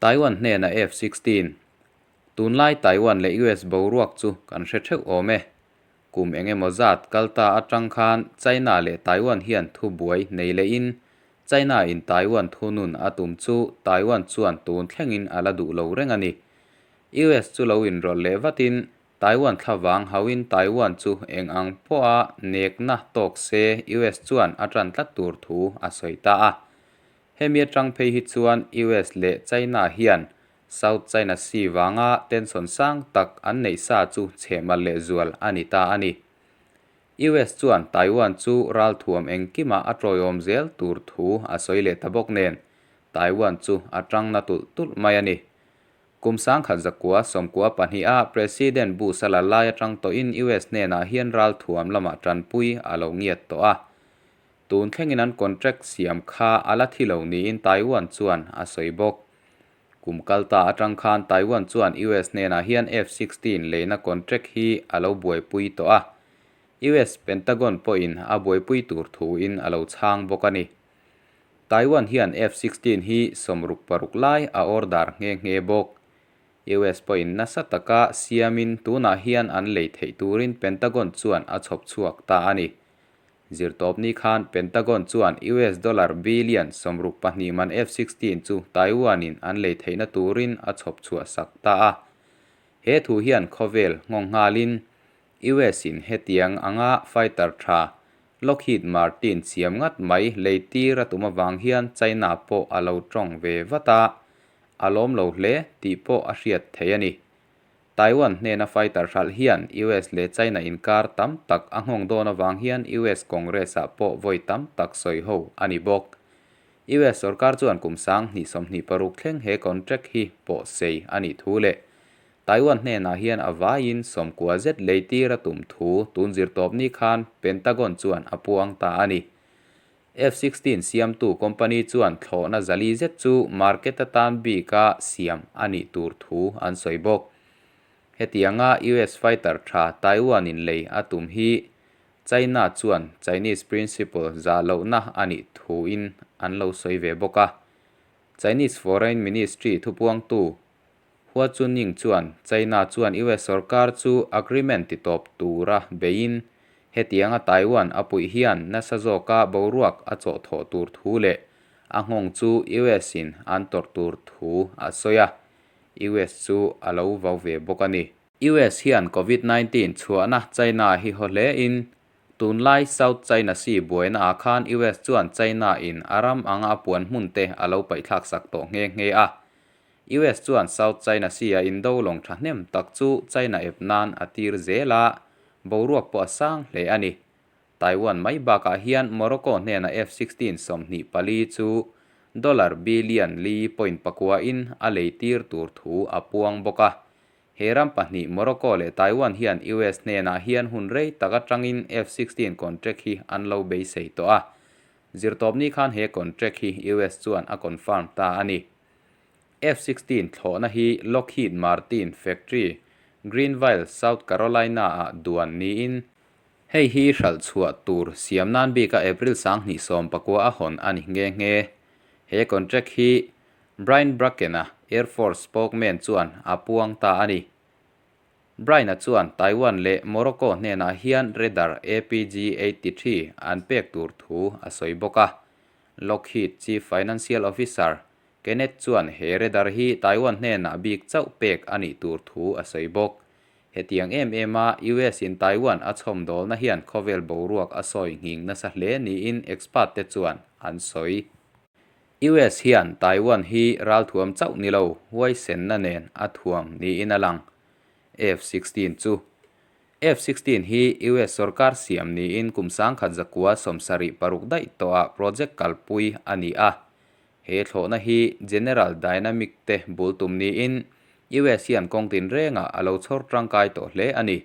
Taiwan hnena F-16. Tunlai Taiwan leh US boruak chu kan hre theuh awm e. Kum eng emaw zat kal ta atang khan China leh Taiwan hian thubuai nei lehin China in Taiwan thunun a tum chu Taiwan chuan tun thlengin a la duh lo reng a ni. US chu lo inrawlh leh vatin Taiwan thlavang hauhin Taiwan chu eng ang pawha nekna tawk se US chuan a tan tlat tur thu a sawi ta a. Hemi atang phei hi chuan US leh China hian South China Sea vanga tension sang tak an neih sa chu chhehmal lehzual a ni ta a ni. US chuan Taiwan chu ralthuam engkima a tawiawm zel tur thu a sawi leh ta bawk nen, Taiwan chu a tangna tulh tulh mai a ni. Kum 1992 a President Bush a la lai atang tawhin US hnenah hian ralthuam lamah tanpui a lo ngiat tawh a. Tun thlengin an contract siam kha a la thi lo niin Taiwan chuan a sawi bawk. Kum kal ta atang khan Taiwan chuan US hnenah hian F-16 leina contract hi a lo buaipui tawh a. US Pentagon pawhin a buaipui tur thuin a lo chhang bawk a ni. Taiwan hian F-16 hi 66 lai a order nghe nghe bawk. US pawhin nasa taka siamin tunah hian an lei theih turin Pentagon chuan a chhawp chhuak ta a ni. Zirtawpni khan Pentagon chuan US dollar billion 62 man F-16 chu Taiwan-in an lei theihna turin a chhawp chhuah sak ta a. He thu hian khawvel nghawng nghalin US-in hetiang anga fighter tha Lockheed Martin siam ngat mai lei tir a tum avang hian China pawh a lo tawng ve vat a, a lawm lo hle tih pawh a hriat theih a ni. Taiwan hnena fighter hralh hian US leh China inkar tam tak a nghawng dawn avang hian US Congress-ah pawh vawi tam tak sawi ho a ni bawk. US sorkar chuan kum 2026 thleng he contract hi pawh sei a nih thu leh Taiwan hnenah hian a vaiin 90 zet lei tir a tum thu tun zirtawpni khan Pentagon chuan a puang ta a ni. F-16 siamtu company chuan thlawhna 400 zet chu market atan bika siam a nih tur thu an sawi bawk. Hetianga US fighter tha Taiwan-in lei a tum hi China chuan Chinese principle zah lohna a nih thuin an lo sawi ve bawk a. Chinese Foreign Ministry thupuangtu Hua Chunying chuan China chuan US sorkar chu agreement ti tawp tura beiin hetianga Taiwan a puih hian nasa zawka boruak a chawh thawh tur thu leh a nghawng chu US in an tawrh tur thu a sawi a, US chu a lo vau ve bawk a ni. US hian Covid 19 chhuahna China hi haw hle in tunlai South China Sea buaina ah khan US chuan China in a ram anga a puan hmun te a lo paihthlak sak tawh nghe nghe a. US chuan South China Sea-a indo lawng thahnem tak chu China ep nan a tir zel a, boruak pawh a sang hle a ni. Taiwan mai bakah hian Morocco hnena F-16 24 chu dollar billion li point pakua in a lei tir tur thu a puang bawk a. He ram pahnih Morocco leh Taiwan hian US hnenah hian hun rei tak atangin F-16 contract hi an lo beisei tawh a. Zirtawpni khan he contract hi US chuan a confirm ta a ni. F-16 thlawhna hi Lockheed Martin factory, Greenville, South Carolina-ah duan niin, hei hi hralh chhuah tur siam nan bika April 2019 a hawn a ni nghe nghe. He contract hi Brian Bracken-a, Air Force spokesman chuan a puang ta a ni. Brian-a chuan Taiwan leh Morocco hnenah hian radar APG-83 an pek tur thu a sawi bawk a. Lockheed Chief Financial Officer Kenneth chuan he radar hi Taiwan hnenah bik chauh pek a nih tur thu a sawi bawk. Hetiang em em a US in Taiwan a chhawmdawlna hian khawvel boruak a sawi nghing nasa hle niin expert te chuan an sawi. US hian Taiwan hi ralthuam chauh ni lo huaisenna nen a thuam niin a lang. F-16 chu F-16 hi US sorkar siam niin kum 1976 daih tawhah project kalpui a ni a. He thlawhna hi General Dynamic te bul tum niin US hian kawng tinrengah a lo chhawr tangkai tawh hle a ni.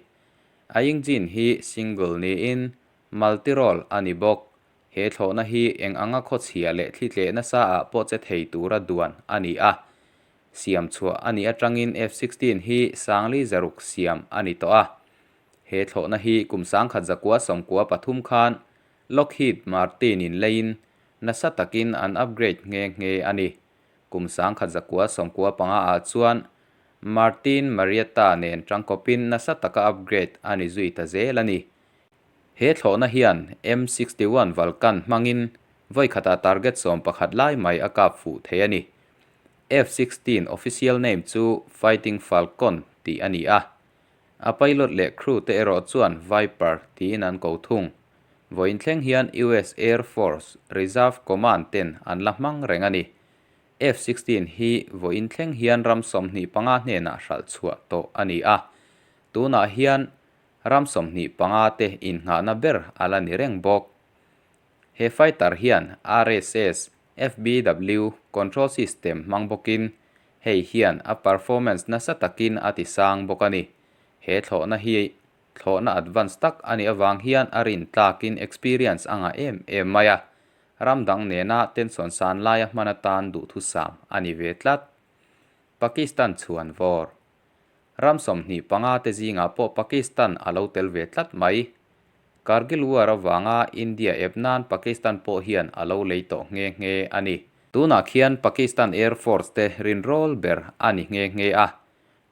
A engine hi single niin multi-role a ni bawk. He thlawhna hi eng anga khawchhia leh thli tleh nasa ah pawh che thei tura duan a ni a. Siam chhuah a nih atangin F-16 hi 560 siam a ni tawh a. He thlawhna hi kum 1993 khan Lockheed Martin in leiin nasa takin an upgrade nghe nghe a ni. Kum 1995 ah chuan Martin Marietta nen tangkawpin nasa taka upgrade a ni zui ta zel a ni. He thlawhna hian M 61 Vulcan hmangin vawi khatah target 11 lai mai a kap fuh thei a ni. F 16 official name chu Fighting Falcon tih a ni a. A pilot leh crew te erawh chuan Viper tiin an ko thung. Vawiin thleng hian US Air Force Reserve Command ten an la hmang reng a ni. F 16 hi vawiin thleng hian ram 25 hnenah hralh chhuah tawh a ni a. Tunah hian ram 25 te innghahna ber a la ni reng bawk. He fighter hian RSS, FBW, control system hmang bawkin hei hian a performance nasa takin a ti sang bawk a ni. He thlawhna hi thlawhna advance tak a nih avang hian a rin tlakin experience a ngah em em mai a, ram dang nena tension san laia hman atan duhthusam a ni ve tlat. Pakistan chhuan vawr. Ram 25 te zingah pawh Pakistan a lo tel ve tlat mai. Kargil War avanga India ep nan Pakistan pawh hian a lo lei tawh nghe nghe a ni. Tunah khian Pakistan Air Force te rinrawl ber a ni nghe nghe a.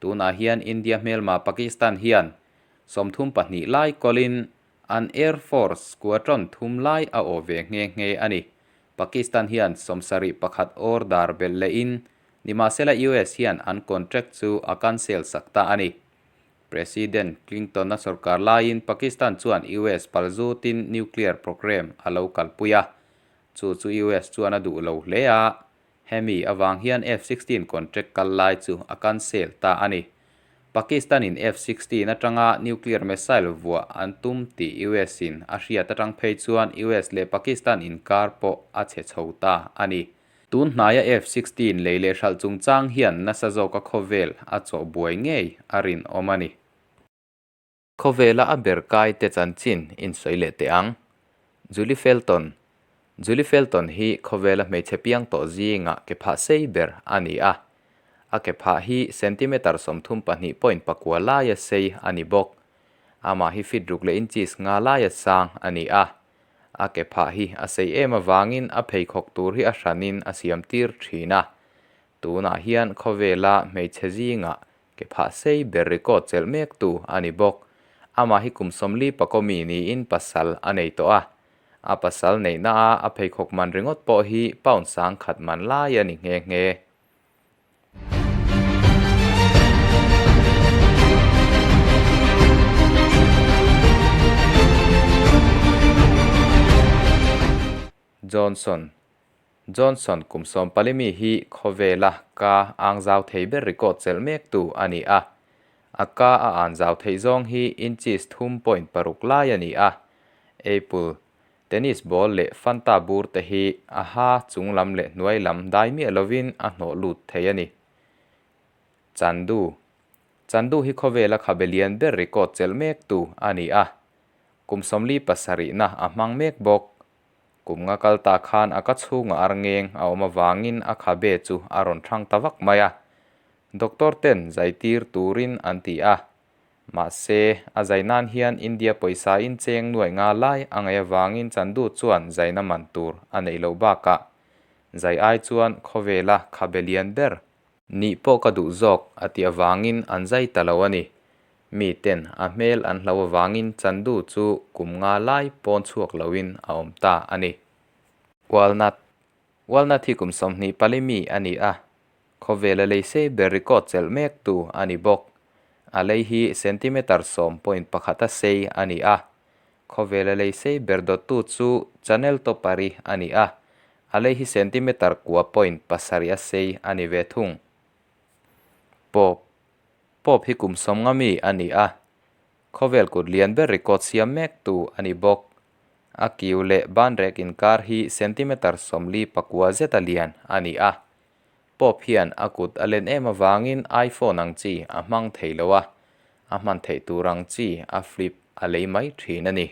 Tunah hian India hmelma Pakistan hian 32 lai kawlin an Air Force squadron thum lai a awh ve nghe nghe a ni. Pakistan hian 71 order belh lehin nimahsela US hian an contract chu a cancel sak ta a ni. President Clinton-a sorkar laiin Pakistan chuan US palzutin nuclear programme a lo kalpui a. Chu chu US chuan a duh lo hle a, hemi avang hian F 16 contract kal lai chu a cancel ta a ni. Pakistan-in F 16 atanga nuclear missile vuah an tum tih US-in a hriat atang phei chuan US leh Pakistan inkar pawh a chhe chho ta a ni. Tun hnaia F 16 lei leh hralh chungchang hian nasa zawka khawvel a chawh buai ngei a rinawm a ni. Khawvela a ber kai te chanchin insawi leh teh ang. Julie Felton Julie Felton hi khawvela hmeichhe piang tawh zingah ke phah sei ber a ni a. A ke phah hi centimeter 32.9 laia sei a ni bawk. Amah hi feet ruk leh inches nga laia sang a ni a. A ke phah hi a sei em avangin a pheikhawk tur hi a hranin a siam tir thin a. Tunah hian khawvela hmeichhe zingah ke phah sei ber record chelh mek tu a ni bawk. Amah hi kum 40 pakawmi niin pasal a nei tawh a. A pasal neihna a a pheikhawk man ringawt pawh hi pound 1000 man lai a ni nghe nghe. Johnson Johnson kum 14 mi hi khawvela ka ang zau thei ber record chelh mek tu a ni a. A ka a an zau theih zawng hi inches 3.6 lai a ni a. Apple Tennis ball leh Fanta bur te hi a ha chung lam leh hnuai lam dai miah lovin a hnawh lut thei a ni. Chandu Chandu hi khawvela khabe lian ber record chelh mek tu a ni a. Kum 47 na a hmang mek bawk. Kum nga kal ta khan a ka chhungah ar ngeng a awm avangin a khabe chu a rawn thang ta vak mai a. Doctor ten zai tir turin an ti a. Mahse, a zai nan hian India pawisa in cheng nuai nga lai a ngaih avangin Chandu chuan zaina man tur a neih loh bakah zai ai chuan khawvela khabe lian ber nih pawh ka duh zawk a tih avangin an zai ta lo a ni. Mi ten a hmel an hlo avangin Chandu chu kum nga lai pawn chhuak loin a awm ta a ni. Walnut Walnut hi kum 24 mi a ni a, khawvela lei sei ber record chelh mek tu a ni bawk. A lei hi centimeter 10.1 a sei a ni a. Khawvela lei sei ber dawttu chu Channel Topari a ni a. A lei hi centimeter 9.7 a sei a ni ve thung. Pope Pope hi kum 50 mi a ni a. Khawvel kut lian ber record siam mek tu a ni bawk. A kiu leh banrek inkar hi centimeter 49 zeta lian a ni a. Pope hian a kut a len em avangin iPhone ang chi a hmang thei lo a, a hman theih tur ang chi a flip a lei mai thin a ni.